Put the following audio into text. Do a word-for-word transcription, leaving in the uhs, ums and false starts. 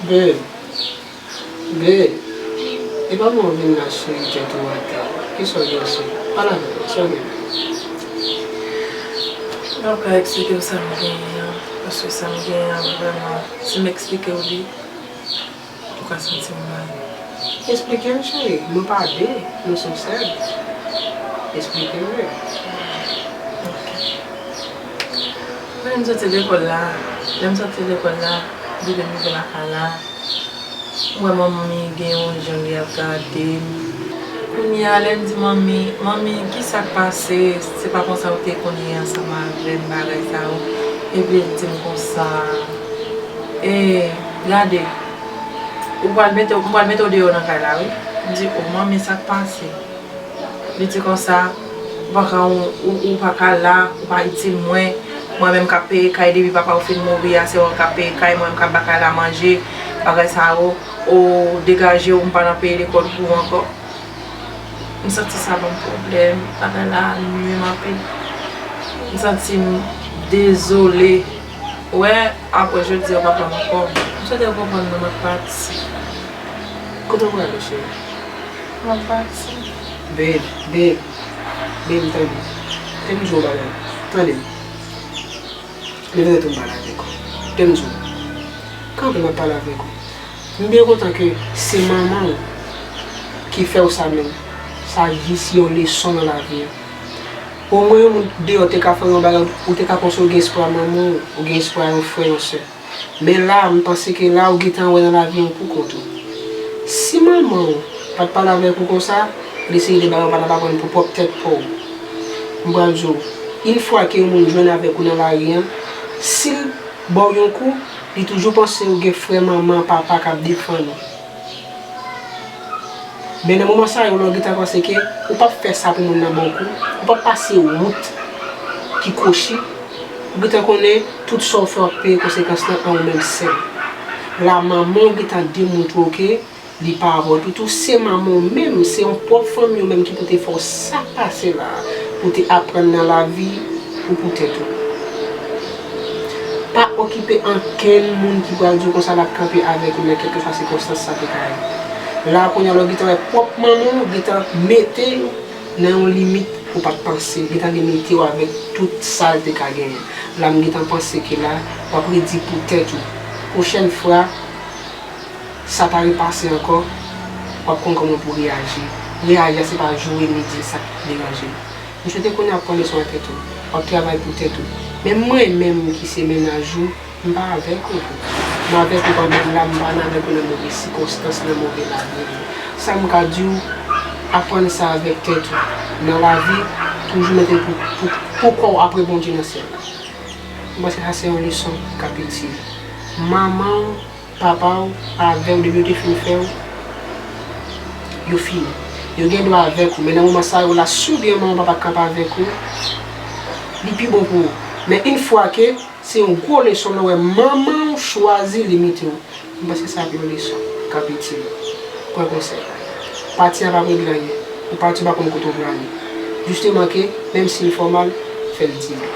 Babe, babe, e pa bon w vin la cheri tèt ou atè. Kisa w gen sou? Pale avè m, sa w gen? M ap ka eksplike w sa m genyen an, paske sa m genyen an vrèman, si m eksplike w li, ou ka santi w mal. Eksplike m cheri, nou pa de, nou se sèl. Eksplike m wi. Ok. Mwen, lè m soti lekòl la, lè m soti lekòl la, depi m rive lakay la, m wè manmi gen yon jan li ap gade m. Kounye a, lè m di manmi, "Manmi, ki sa k pase? Se pa konsa ou te konn ye ansanm avè m, bagay sa yo." Epi l di m konsa, "E, gade, ou pral mete, m pral mete w deyò nan kay la, wi." M di, "O, manmi, sa k pase?" Li di konsa, "Ou pa ka, ou, ou, ou pa ka la, ou pa itil mwen. Mwen menm k ap peye kay depi papa w fin mouri a, se mwen k ap peye kay, mwen menm k ap ba kay la manje, bagay sa yo, o, degaje w, m pa nan peye lekòl pou ou ankò." M santi sa ban m pwoblèm, bagay la nwi m anpil. M santi m dezole. Ou wè, apre jodi a, w pa pran m ankò. M swete w konprann mwen, m ap pati. Kote w prale, cheri? M ap pati. Babe, babe, babe, tande. Tande m di w yon bagay. Tande m. Leve tèt ou m pale avèk ou. Tande m di w. Kanpe, m ap pale avèk ou. M byen kontan ke se manman w ki fè w sa menm. Sa jis yon leson nan lavi an. Omwen yon moun deyò te ka fè w yon bagay, ou te ka panse w gen espwa manman w, ou gen espwa yon frè, yon sè. Men la, m panse ke la ou gentan wè nan lavi an pou kont ou. Si manman w pa t pale avèk ou konsa, li se de bagay ou pa t ap aprann pou pwòp tèt pa w. M pral di w, yon fwa ke yon moun jwenn avèk ou nan lari an, si l ba w yon kou, li toujou panse ou gen frè, manman, papa k ap defann ou. Men nan moman sa yo, lè w gentan panse ke ou p ap fè sa pou moun nan ba w kou, ou p ap pase wout ki kwochi, ou gentan konnen tout sa w fè w ap peye konsekans lan an ou menm sèl. La manman w gentan demontre w ke li pa avè w toutou, se manman w menm, se yon pwòp fanmi w menm ki pou te fè w sa k pase la a, pou te aprann nan lavi ou pou tèt ou. Pa okipe ankenn moun ki pral di w konsa l ap kanpe avèk ou nan kèlkeswa sikonstans sa te ka ye. La a kounye a, lè w gentan wè pwòp manman w gentan mete w nan yon limit ou pa t panse, gentan limite w avèk tout sa l te ka genyen. La m gentan panse ke la, w ap redi pou tèt ou. Pwochèn fwa, sa ta repase ankò, w ap konn kòman pou reyaji. Reyaji a se pa joure ni di sa k deranje. M swete kounye a w ap pran leson an tèt ou, w ap travay pou tèt ou. Men mwen menm ki se mennaj ou, m pa avèk ou. M avèk ou pandan m la, m pa nan avèk ou nan move sikonstans, nan move lavi. Sa m ka di w, aprann sa avèk tèt ou. Nan lavi, toujou mete pou, pou, pou kò w apre Bondye nan syèl la. M panse sa se yon leson k ap itil. Manman w, papa w avè w depi yo te fin fè w, yo fini. Yo gen dwa avèk ou, men nan moman sa yo la, si w gen yon manman papa k kanpe avèk ou, li pi bon pou ou. Men yon fwa ke se yon gwo leson lè w wè manman w chwazi limite w. M panse sa ap yon leson k ap itil. Pran konsèy. Pati a p ap regle anyen. Ou pati, ou pa konn kote w prale. Jisteman ke, menm si l fè w mal, fè l di l.